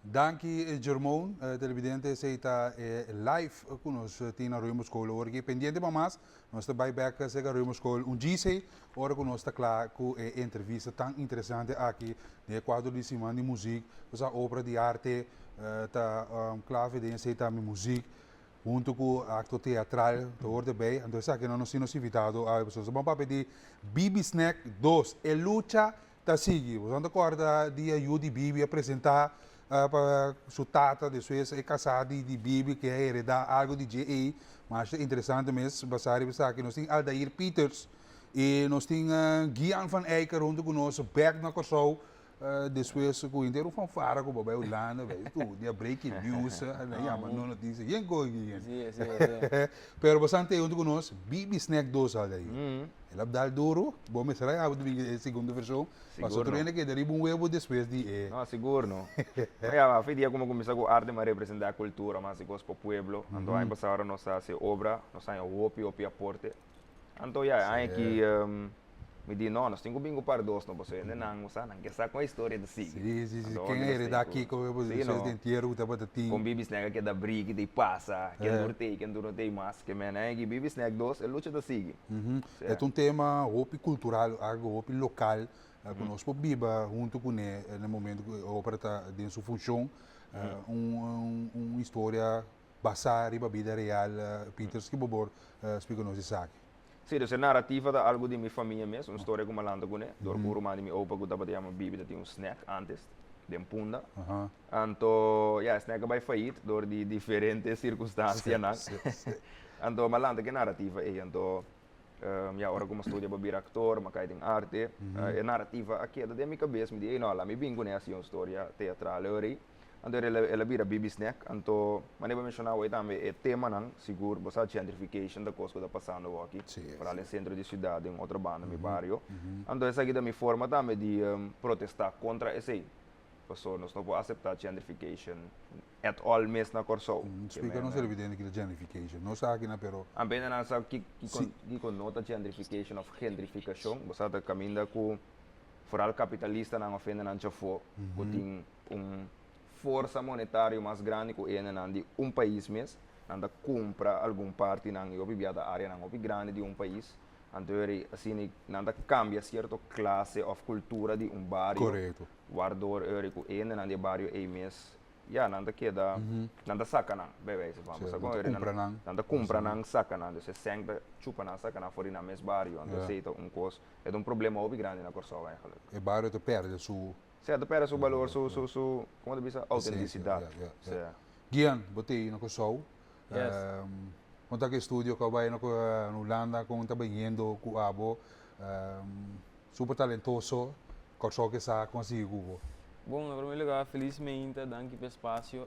Danki Jermon, televidente esey ta e live cu nos tin na Reumer School awor aki. Pendiente pa mas, nos ta bay bek cerca Reumer School un djisey ora cu nos ta cla cu e entrevista tan interesante aki den e cuadro di Siman di Muziek. Bo sa obra di arte ta clave den esey tambe muziek hunto cu acto teatral ta hoor erbij. Anto esaki no nos tin nos invitado awe pasobra nos ta bon papia di Bibi Snack dos, e lucha Ta sigui. Boso ta kòrda dia yu di Bibi a presentá pa su tata, despues e kasá di di Bibi ke a heredá algu di dje ei. Masha interesante mes basá riba esaki. Nos tin Aldair Pieters i nos tin Gian van Eyck huntu ku nos bèk na Kòrsou despues ku henter un fanfara ku bo bai Hulanda bai studia breaking news a yama no notisia. Yen koe Gian. Pero bo san te huntu ku nos Bibi Snack dos Aldair. El a dal duro, bo mester a yaba bin e segundo version, pasobra tur hende keda riba un webo despues di e. No, sigur no. Ma ya, afe dia ku mi a kuminsá ku arte mi a representá kultura mas di kos pa pueblo. Anto aña pasá ora nos a hasi obra, nos a haña hopi hopi aporte. Anto ya, e aña aki mi di no, nos tin ku bin ku par dos no, pasobra hendenan, bo sa, nan ke sa kon e historia ta sigui. Si, si, si, ken a heredá kiko despues di entiero ku tabata tin. Kon Bibi Snack a keda briki ta i pasa, ken dur t'ei, ken dur no t'ei mas. Ke men aña aki Bibi Snack dos, e lucha ta sigui. E ta un tema hopi kultural, algu hopi lokal ku nos por biba huntu kuné na momento ku e obra ta den su funshon. Un historia basá riba bida real. Pieters, ki bo por splika nos esaki? Sí, dus e narativa ta algu di mi famia mes, un storia ku mi a lanta kuné. Dor ku un ruman di mi opa ku tabata yama Bibi ta tin un snack ántes den Punda. Anto, ya, e snack a bai fayit dor di diferente sirkunstansianan. Anto mi a lanta ku e narativa ei. Anto, ya, ora ku mi a studia pa bira aktor, mi a kai den arte, e narativa a keda den mi kabes. Mi di, ey no, laat mi bin kuné hasi un storia teatral ei. Anto el a bira Bibi Snack. Anto, manera bo a menshoná awor tambe e temanan, sigur, bo sa gentrification ta kos ku ta pasando awor aki, foral den sentro di siudat, den otro banda, mi bario. Anto esaki ta mi forma tambe di protestá kontra esei, pasobra nos no por aseptá gentrification at all mes na Kòrsou. Splika nos televidente kiko ta gentrification. No sa akina pero. Ampena nan sa kiko no ta gentrification òf gentrifikashon. Bo sa ta kaminda ku foral kapitalistanan òf hendenan djafó ku tin un forsa monetario mas grandi ku hendenan di un pais mes, nan ta kumpra algun partinan i hopi bia ta areanan hopi grandi di un pais, anto eri asina nan ta kambia sierto klase òf kultura di un bario, wardor eri ku hendenan di e bario ei mes ya nan ta keda, nan ta saka nan, bij wijze van, nan ta kumpra nan. Nan ta kumpra nan, saka nan, dus e sèn ta chupa nan saka nan for di nan mes bario, anto esei ta un kos, e ta un problema hopi grandi na Kòrsou eigenlijk. E bario ta pèrdè su Sea, ta perde su balor, su, su, su, como ta bisa, autenticidad. Esencia, ya, ya, ya. Gian, bo ta na Kòrsou. Yes. Kon ta ku e studio ku a bai na Hulanda, kon ta bayendo ku abo? Super talentoso, Kòrsou ke sa kon a sigui ku bo. Bon, na prome lugar felis meinta, danki pa e spasio.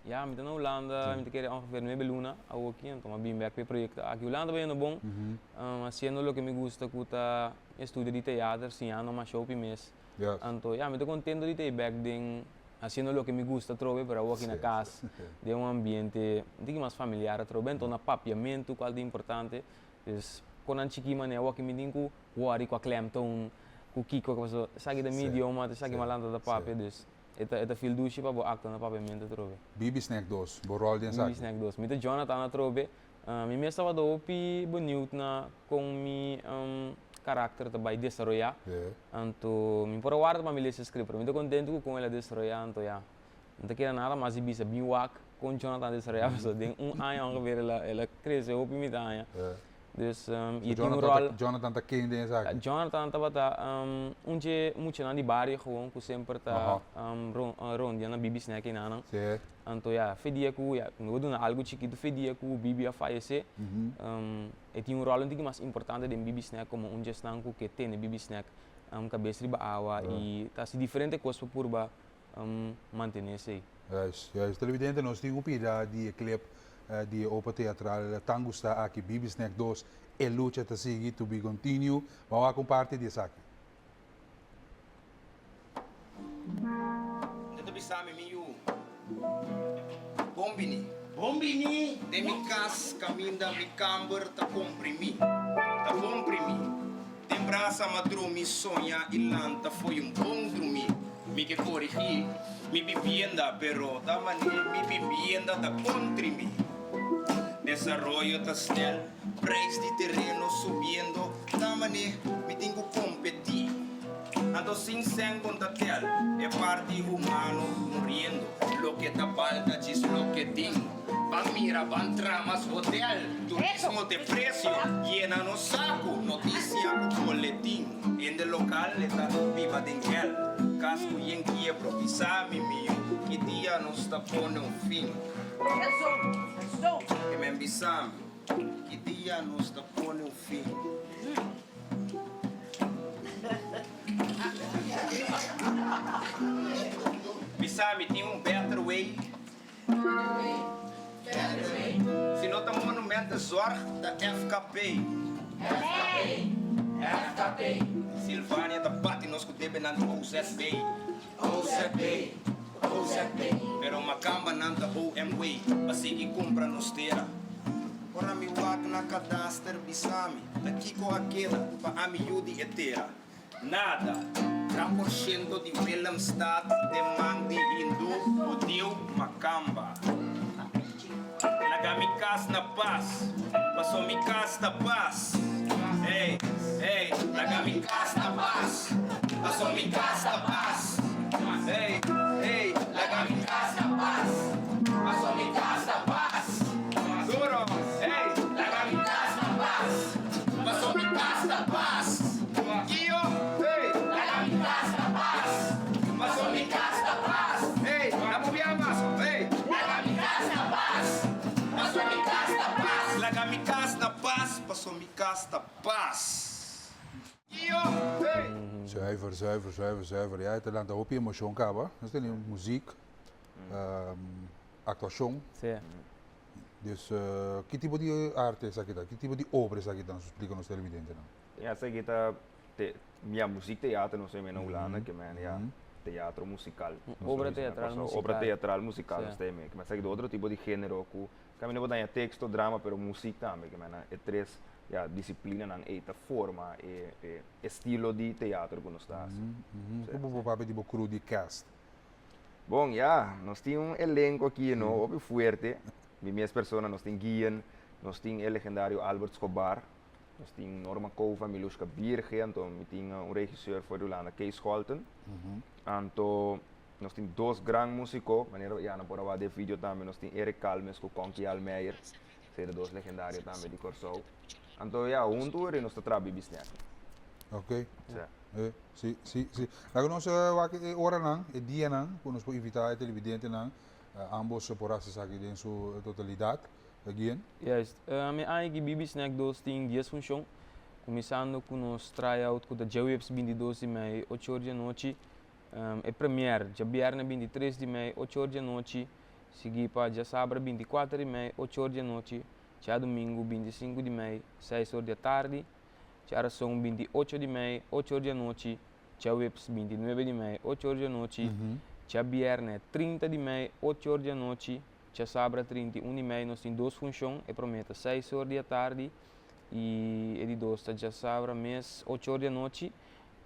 Ya, mi ta na Hulanda, mi ta kere ongeveer nuebe luna awoki, anto mi a bin bek pa e proyekto aki. Hulanda ta bayendo bon, hasiendo loke mi gusta ku ta estudio di teater, siñando masha hopi mes. Anto ya, mi ta contento di ta e bek den haciendo loke mi gusta atrobe, pero awor aki na cas, den un ambiente un tiki mas familiar atrobe, anto na papiamentu cual ta importante. Dus con nan chiki manera awor aki mi tin cu worry cu a klemtoon, cu kico, pasobra esaki ta mi idioma, esaki mi a lanta ta papia, dus e ta e ta feel dushi pa bo actua na papiamentu atrobe. Bibi Snack dos, bo rol den esaki? Bibi Snack dos, mi ta Jonathan atrobe. Mi mes tabata hopi beniut na kon mi karakter ta bai desaroyá. Anto mi por a warda pa mi lesa e script, pero mi ta kontentu ku kon el a desaroyá, anto ya. No ta keda nada mas di bisa bin wak kon Jonathan a desaroyá, pasobra den un aña ongeveer el a el a krese hopi mi ta haña. Dus i tin un ròl. Jonathan ta ken den esaki? Jonathan tabata un dje muchanan di bario gewoon ku semper ta rondia na Bibi Snack einanan. Anto ya, fe dia ku, ya, mi por duna algu chikitu, fe dia ku Bibi a fayesé, e tin un ròl un tiki mas importante den Bibi Snack komo un djesnan ku ke tene Bibi Snack kabes riba awa i ta hasi diferente kos pa purba mantené esei. Juist, juist. Televidente, nos tin un pida di e clip di e obra teatral tan gustá aki, Bibi Snack dos, E lucha ta sigui, to be continue. Ban wak un parti di esaki. Nan ta bisa mi, Mi yu, bon bini. Bon bini. Den mi kas kaminda mi kamber ta komprimí, ta komprimí. Den. brasa m'a drumi soña i lanta fo'i un bon drumí. Mi ke korigí mi bibienda pero ta manera mi bibienda ta kontri mi. Desaroyo ta snel, prijs di tereno subiendo ta manera mi tin ku kompetí. Anto sin sèn konta tel e parti humano muriendo. Loke ta balta djis loke tin. Ban mira, ban tramas hotel. Turismo te precio, yena nos saku. Noticia ku boletin. Hende lokal e ta biba den hel. Kas ku yen kiebro, bisa mi mio, ki dia nos ta pone un fin? E men bisa mi, ki dia nos ta pone un fin? Bisa mi tin un better way. Si no ta Monumentenzorg ta FKP. Silvania ta bati nos ku debenan di OZB. Pero makamba nan ta OMW pa sigui kumpra nos tera. Ora mi wak na kadaster bisa mi ta kiko a keda pa ami yu di e tera. Nada. Gran por shento di Willemstad den man di hindú, hudiu, makamba. Laga mi kas na pas, paso mi kas ta pas. Hey, hey, laga mi kas na pas, paso mi kas ta pas. Hey, hey, laga mi kas na pas, paso mi kas ta pas. Duro, hey, laga mi kas na pas, paso mi kas ta pas. Kio, hey, laga mi kas na pas, paso mi kas ta pas. Hey, na bo bia mas, hey, laga mi kas na pas, paso mi kas ta pas. Laga mi kas na pas, paso mi kas ta pas. Kio, hey. Zuiver, zuiver, zuiver, zuiver. Ya e ta lanta hopi emocion caba. Nos tene muziek, actuacion. Sí. Dus ki tipo di arte esaki ta? Ki tipo di obra esaki ta? Nos splica nos televidentenan. Ya esaki ta te ya muziek theater nos ta na Hulanda ke men ya teatro musical. Obra teatral musical. Obra teatral musical nos ta ke men esaki ta otro tipo di genero ku kaminda bo ta haña teksto, drama pero muziek tambe ke men e tres ya disiplinanan ei ta forma e e estilo di teatro ku nos ta hasi. Ku bo por papia di bo crew di cast? Bon ya, nos tin un elenco aki no hopi fuerte. Mi mes persona nos tin Guillen, nos tin e legendario Albert Scobar, nos tin Norma Cova, Milushka Birge, anto mi tin un regisseur for di Hulanda, Kees Scholten. Anto nos tin dos gran musico, manera ya nan por a wak den video tambe, nos tin Eric Calmes cu Conky Almeyer, esei ta dos legendario tambe di Corsou. Anto ya, huntu nos ta traha Bibi Snack. Ok. Si, si, si. Laga nos wak e oranan, e dianan ku nos por invitá e televidentenan. Ambos por hasi esaki den su totalidat. Guien? Juist. Mi aña ki Bibi Snack dos tin dies funshon, kuminsando ku nos tryout ku ta djaweps 22 di mei ocho or di anochi, e première djabièrnè 23 di mei ocho or di anochi, sigui pa djasabra 24 di mei ocho or di anochi, djadumingu 25 di mei seis or di atardi, Djarason 28 di mei, ocho or di anochi, djaweps 29 di mei, ocho or di anochi, djabièrnè 30 di mei, ocho or di anochi, djasabra 31 di mei nos tin dos funshon, e promé ta seis or di atardi i e di dos ta djasabra mes ocho or di anochi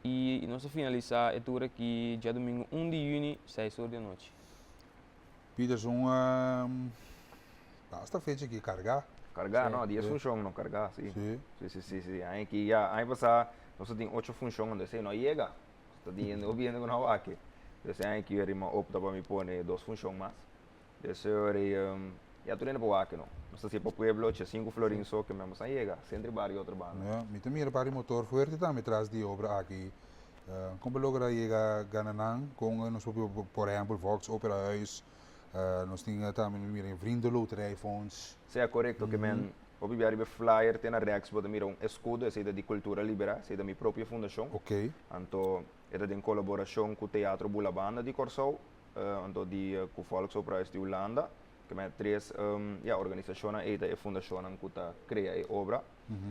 i nos ta finalisá e tur aki djadumingu un di yüni seis or di anochi. Peterson, Basta fecha aki kargá. Kargá, no, dies funshon no kargá, si. Si. Si, si, si, si. Aña aki ya, aña pasá nos a tin ocho funshon, anto esei no a yega. Nos ta tin hende, hopi hende ku no a wak. Entonces aña aki mi a opta pa mi pone dos funshon mas. Entonces ora ya tur hende por wak no. Nos ta hasi pa pueblo, che sinku florin so ke mi a yega, sentro i bario otro banda. Ya, mi ta mira par di motor fuerte tambe tras di e obra aki. Kon bo logra yega gana nan? Kon nos por, por ehempel, Vox Opera Huis, Nos tin tambe mi mira Vriendenloterijfonds. Sea korekto ke men hopi bia riba e flyer te na rèks bo ta mira un eskudo esei ta di Kultura Liberá, esei ta mi propio fundashon. Oké. Anto e ta den kolaborashon ku Teatro Bulabanda di Kòrsou, anto di ku Volksoperahuis di Hulanda. Ke men tres ya organisashonnan ei ta e fundashonnan ku ta krea e obra.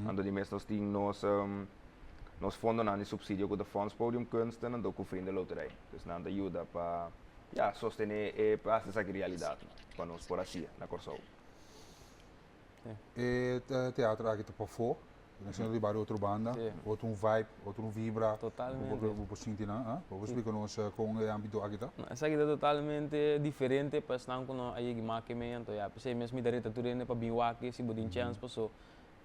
Anto di mes nos tin nos nos fondonan di supsidio ku ta Fonds Podiumkunsten anto ku Vriendenloterij. Dus nan ta yuda pa Ya, sostené e pa hasi esaki realidat pa nos por hasié na Kòrsou. E teatro aki ta pafó. Na centro di bario Otrobanda, otro un vibe, otro un vibra. Totalmente. Bo por sinti nan, ah? Bo por splika nos kon e ámbito aki ta? No, esaki ta totalmente diferente pa esnan ku no a yega make mei, anto ya, p'esei mes mi ta reta tur hende pa bin wak si bo tin chèns paso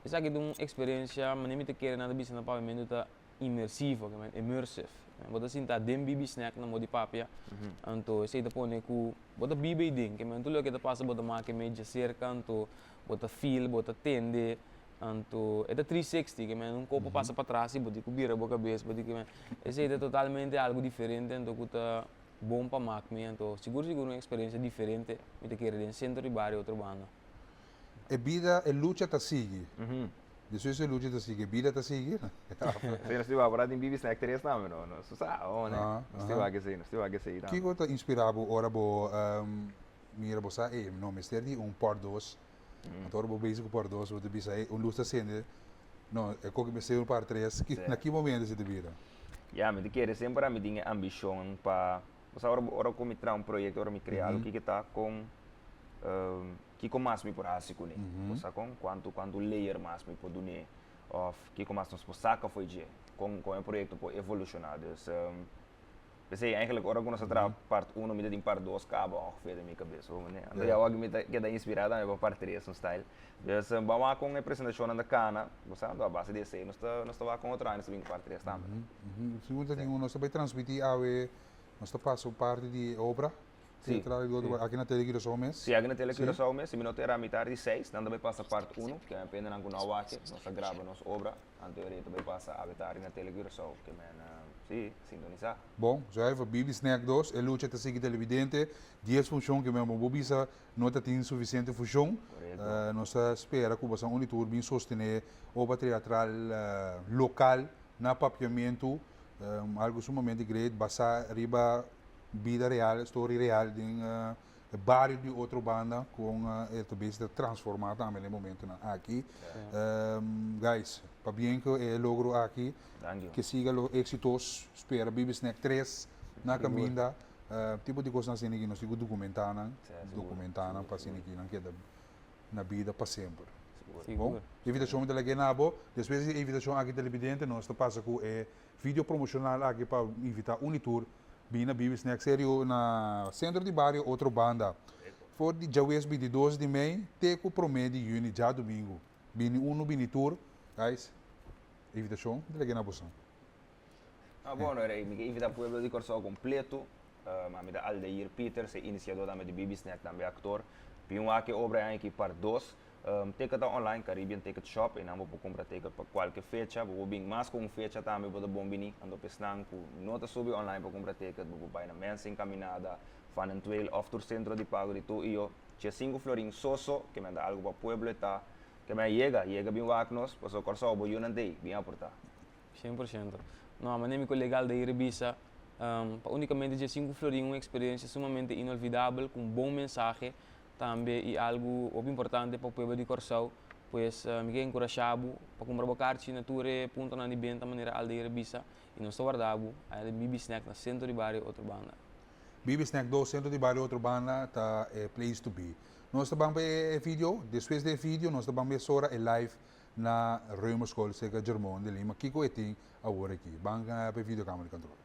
esaki ta un eksperensia, manera mi ta kere nan ta bisa na papiamentu ta inmersivo, ke men immersive. Bo ta sinta den Bibi Snack na modi papia, anto esei ta pone ku bo ta biba ei den, ke men tur loke ta pasa bo ta make mei djaserka, anto bo ta feel, bo ta tende. Anto e ta 360, ke men un kopo pasa patras i bo tin ku bira bo kabes, bo tin ku esei ta totalmente algu diferente anto ku ta bon pa mak mi, anto sigur sigur un eksperensia diferente mi ta kere den sentro di bario Otrobanda. E bida, e lucha ta sigui. Despues e lucha ta sigui, e bida ta sigui. Sí, nos tin wak tin Bibi Snack tres tambe, no? Nos sa, oh, ne? Nos tin wak esei, nos tin wak esei tambe. Kiko ta inspirá bo ora bo mira bo sa, ey, no mester di un part dos? Anto ora bo bezig ku part dos, bo ta bisa, ey, un lus ta sende, no, e koki mester un part tres. Na ki momento esei ta bira? Ya, mi ta kere semper ami tin e ambishon pa, bo sa ora bo, ora ku mi traha un proyekto, ora mi krea algu, kiko ta kon, kiko mas mi por hasi kuné? Bo sa kon? Kuantu, kuantu layer mas mi por dun'é? Òf kiko mas nos por saka fo'i dje? Kon, kon e proyekto por evolushoná? Dus, P'esei eigenlijk ora ku nos a traha part uno mi ta tin part dos kaba ongeveer den mi kabes hoor mane. Anto ya wak mi ta keda inspirá tambe pa part tres un style. Dus ban wak kon e presentashonnan ta kana, bo sa, anto a base di esei nos ta nos ta wak kon otro aña nos ta bin ku part tres tambe. Sigur ta tin un, nos ta bai transmití awe, nos ta pasa un parti di e obra teatral di otro aki na Tele Curaçao mes. Sí, aki na Tele Curaçao mes, si mi no ta era mitar di seis, nan ta bai pasa part uno, ke men pendenan ku no a wak, nos ta graba nos obra. Anto e reto bai pasa awe tardi na Tele Curaçao, ke men si, sintonisá. Bon, zuiver, Bibi Snack dos, e lucha ta sigui televidente, 10 funshon ke men bo bisa no ta tin sufisiente fushon. Nos ta spera ku boso un di tur bin sostené obra teatral lokal na Papiamentu, algu sumamente great, basá riba bida real, story real den E bario di otro banda con e ta bezig ta transforma tambe na e momentonan aki. Guys, pabien cu e logro aki. Ke siga lo exitos. Spera Bibi Snack 3 na caminda. Tipo di cosnan asina aki nos tin cu documenta nan. Documenta nan pa asina aki nan keda na bida pa semper. Bon, invitacion mi ta lag'e na bo. Despues di e invitacion aki televidente nos ta pasa cu e video promocional aki pa invita un y tur Bini na Bibi Snack Serio na Centro di Bario Otro Banda. For di djawees 22 di mei te ku promé di yüni djadumingu. Bini unu bini tur. Guys, invitashon ta lege na boso. Ah bueno, Rey, mi ke invita pueblo di Kòrsou kompleto. Ami ta Aldair Pieters, e inisiadó tambe di Bibi Snack, tambe aktor. Bin wak e obra e aña aki part dos. Ticket ta online, Caribbean Ticket Shop, einan bo por kumpra ticket pa kualke fecha. Bo por bin mas ku un fecha tambe bo ta bon bini. Anto pa esnan ku no ta subi online pa kumpra ticket, bo por bai na Mensen Caminada, Van den Tweel òf tur sentro di pago di tur i yo. Dje sinku florin soso, ke men ta algu pa pueblo e ta. Ke men yega, yega bin wak nos, pasobra Kòrsou bo yunan t'ei, bin aportá. 100%. No, manera mi kolega Aldair bisa, pa únikamente dje sinku florin un eksperensia sumamente inolvidabel ku un bon mensahe Tambe i algu hopi importante pa pueblo di Kòrsou, pues mi ke enkurashá bo pa kumpra bo karchi na tur e puntonan di benta manera Aldeira bisa i nos ta warda bo aya den Bibi Snack na sentro di bario Otrobanda. Bibi Snack dos sentro di bario Otrobanda ta e place to be. Nos ta ban pa e video, despues di e video nos ta ban mesora e live na Römerschool serka Jermon de Lima kiko e tin awor aki. Ban pa e video camera di control.